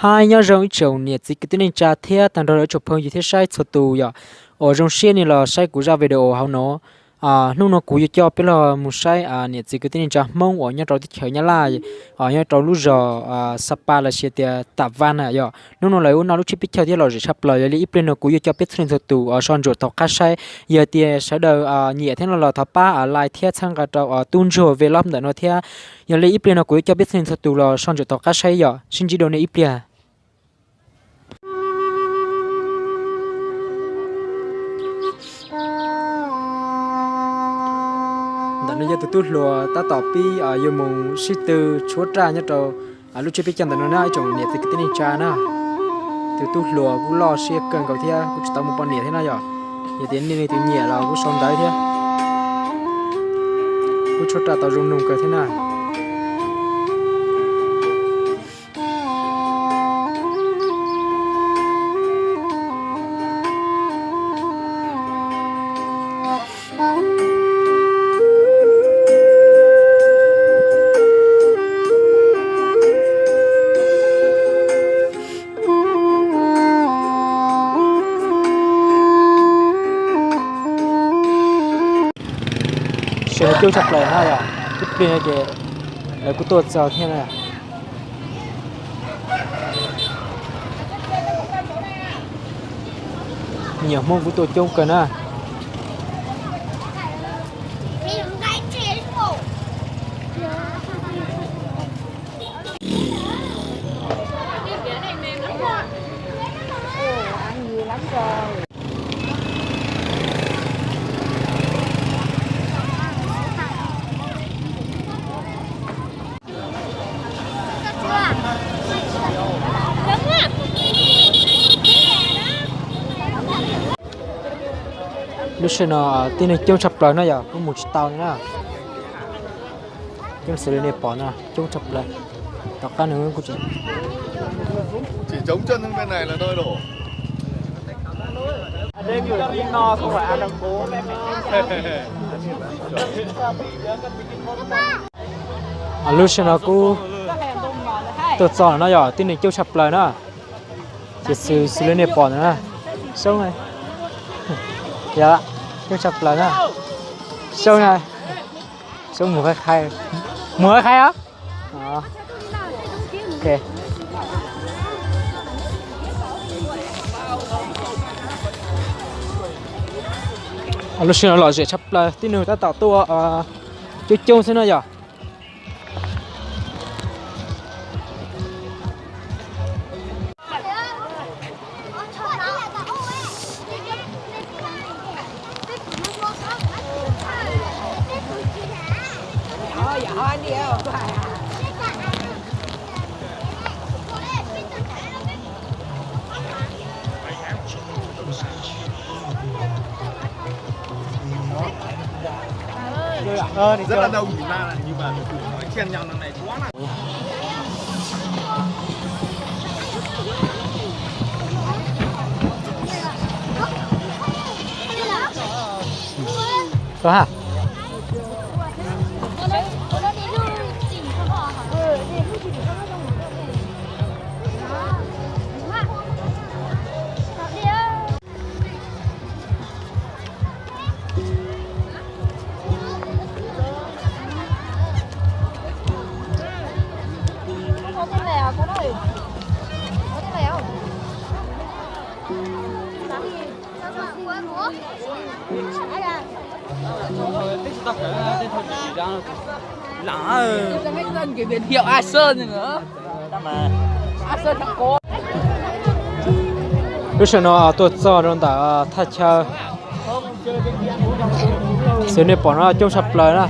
Nyob zoo ib tsoom niam txiv kwv tij neej tsa thiab tag nrho lawv tsoom phooj ywg thiab saib txhua tus yom, uas zoo siab nej los saib kuv zaj video hauv no. Hnub no kuv yuav coj peb los mus saib niam txiv kwv tij neej tsa Hmoob uas nyob rau teb chaws Nyab Laj, nyob rau lub zos Sapa los sis tias Tam Vaj na yom. Hnub no lawv ua noj lub tsiab peb caug thiab lom zem tshaj plaws. Yog li ib pliag no kuv yuav coj peb txhua leej txhua tus soj ntsuam taug qab saib. Yog tias sawv daws nyiam thiab no los thov pab like thiab txhawb nqa rau tub ntsuag vlog ntawm no thiab. Yog li ib pliag no kuv yuav coj peb txhua leej txhua tus los soj ntsuam taug qab saib yom. Sib ntsib dua nej ib pliag. Ntawm no yog tus tub hluas tab tom pib yuav mus sib tw tshuab raj nyob rau lub tsiab peb caug ntawm no na ib tsoom niam txiv kwv tij neej tsa na. Tus tub hluas kuj loj siab kawg nkaus thiab kuj tsis tau muaj poj niam thiab na yom. Yog tias nej leej twg nyiam los kuj sau ntawv thiab. Kuj tshuab raj tau zoo nug kawg thiab na. Sawv daws coob tshaj plaws na yom, ib pliag no ces lawv kuj tuaj txog thiab na. Me nyuam Hmoob kuj tuaj coob kawg na. Lub sij hawm no tib neeg coob tshaj plaws na yom, kuj mus tsis tau li na. Coob xws li nej pom no, coob tshaj plaws. Tom qab no kuj tsis Lub sij hawm no kuj tuaj txog no yom, tib neeg coob tshaj plaws na. Ces xws xws li nej pom ntawd na, Soob, yog, coob tshaj plaws na. Soob na, Soob mus qhaib qhaib, mus qhaib qhaib os. Lub sij hawm no lom zem tshaj plaws, tib neeg tab tom tuaj coob coob xwb no yom. Lub sij hawm no tuaj txog rau ntawm thaj chaw xwb, nej pom no coob tshaj plaws na.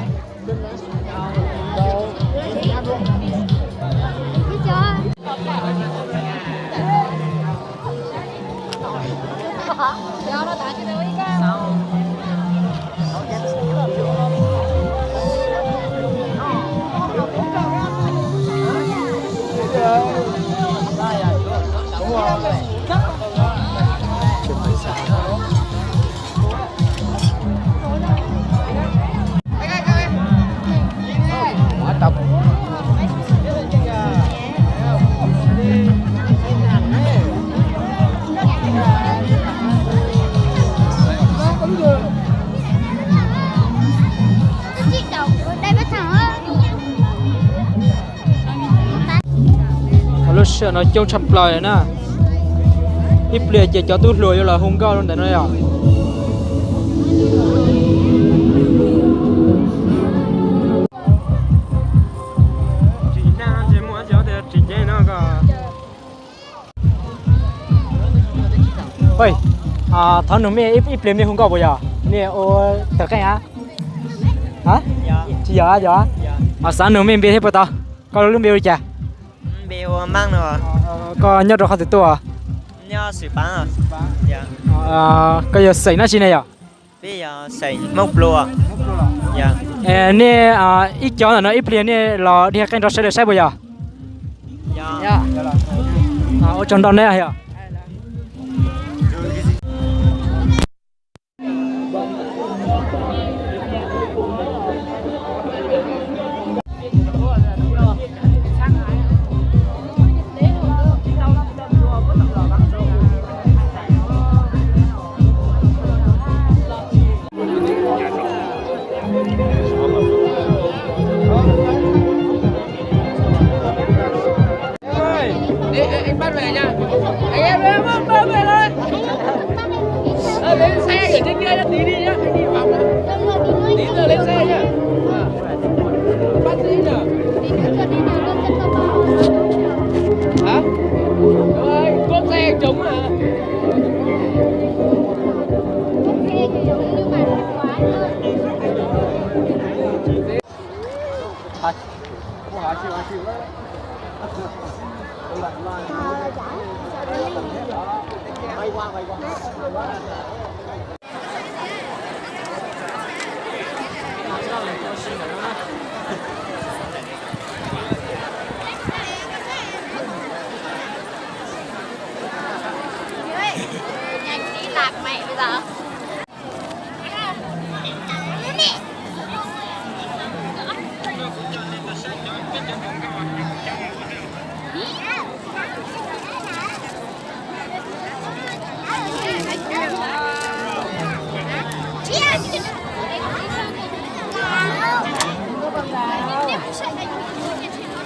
Sij hawm no coob tshaj plaws na. Ib pliag ces cov tub hluas yuav los hu nkauj rau ntawm no yom. Thov nug mej ib pliag mej hu nkauj puas yog? Nej ua tawm qeej a? Tsis yog yog. Xav nug mej npe thiab puas tau? Koj lub npe ua li cas? Koj nyob rau qhov twg tuaj? Koj yog xeem dab tsi ne yom? Nej ib cov ntawm no ib pliag nej los dhia qeej rau sawv daws saib puas yog? Ua tsaug ntau neb yog. Ê, ê, ê, bắt về nha. Ê, ê, ê, bắt, bắt về thôi. Ờ, lên xe ở trên kia cho tí đi nhá, anh đi vòng đó. Tí nữa lên xe nhá. Ờ. Bắt giữ nhá. Hả? Đúng rồi, cốp xe chống mà.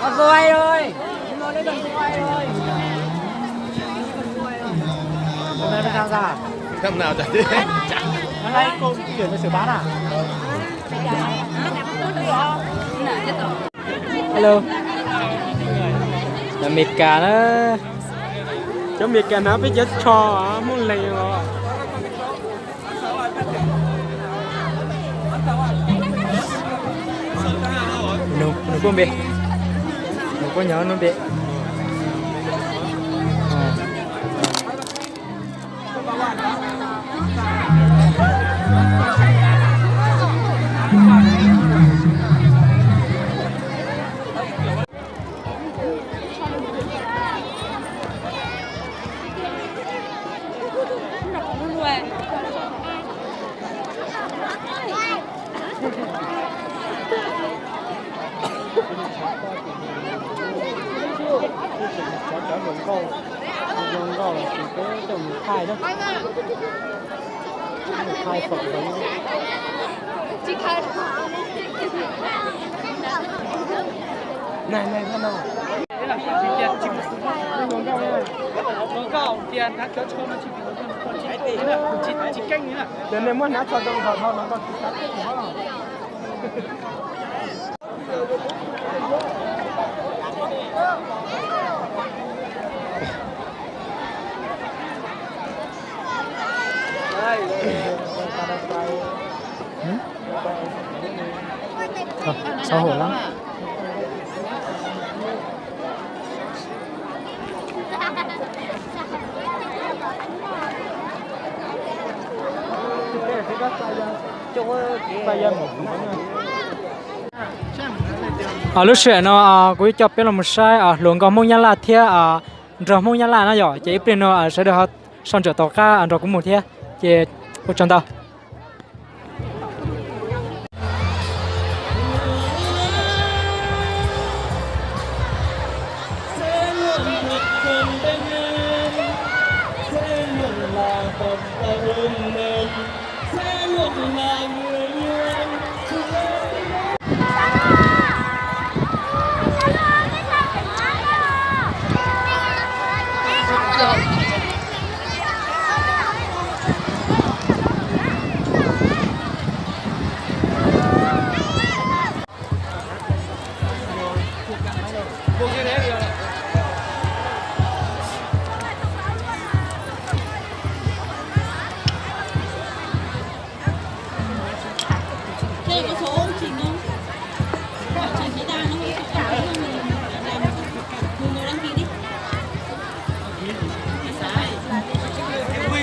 Có dây rồi. Nó lấy đồng dây rồi. Hôm nay nó sao ra? Năm nào chả thế. Nó lấy cô chuyển cho Sử Bá à? Hello. Cov Amelikas na. Cov Amelikas hnav peb cov tsho Hmoob Lees los. Nws, nws puab npe, nws puab nyob nub npe. Cov hluas nkauj, hluas nkauj los tsis peb coj mus thaij na. Thaij phom ntawd. Hluas nkauj tias hnav cov tsho no tsis pom, tsis keej li na. Ces nej muab hnav tsho rau hauv no los tsis xav keej. Xấu hổ lắm. Lub sij hawm no kuv yuav coj peb los mus saib hluas nkauj Hmoob Nyab Laj thiab nrog Hmoob Nyab Laj na yom, ces ib pliag no sawv daws ho so ntawm tom qab nrog kuv mus thiab, ces ua tsaug ntau.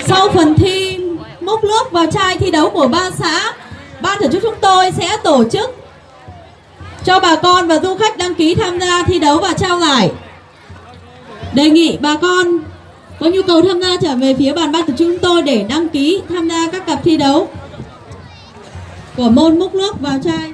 Sau phần thi múc nước vào chai thi đấu của ba xã, ban tổ chức chúng tôi sẽ tổ chức cho bà con và du khách đăng ký tham gia thi đấu và trao giải. Đề nghị bà con có nhu cầu tham gia trở về phía bàn ban tổ chức chúng tôi để đăng ký tham gia các cặp thi đấu của môn múc nước vào chai.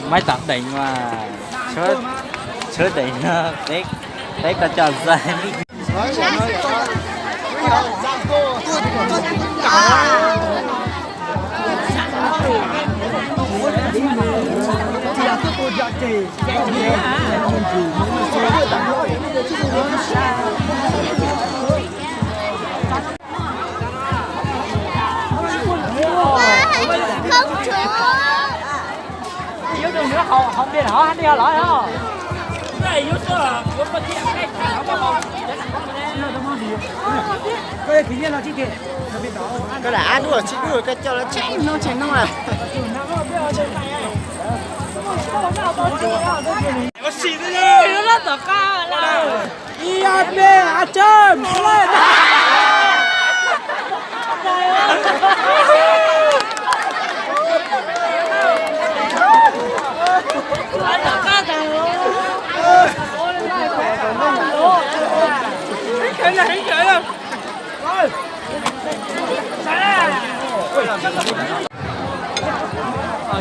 Mái tóc đen mà, sớ, sớ đen no, teb, teb ko cog zag. Koj lam ab dub los tsis dub, koj coj los tseem nug tseem nug lawm.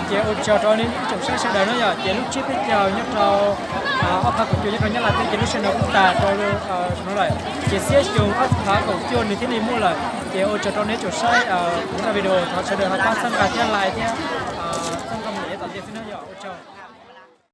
Ces ua tsaug rau nej ib tsoom saib sawv daws na yom, ces lub tshiab peb caug nyob rau ob phav kaum cuaj nyob rau Nyab Laj teb ces lub sij hawm no kuj tas rau no lawm. Ces xiab xyoo ob phav kaum cuaj nws thiaj li muaj lawm. Ces ua tsaug rau nej ib tsoom saib kuv zaj video, thov sawv daws ho pab txhawb nqa thiab like thiab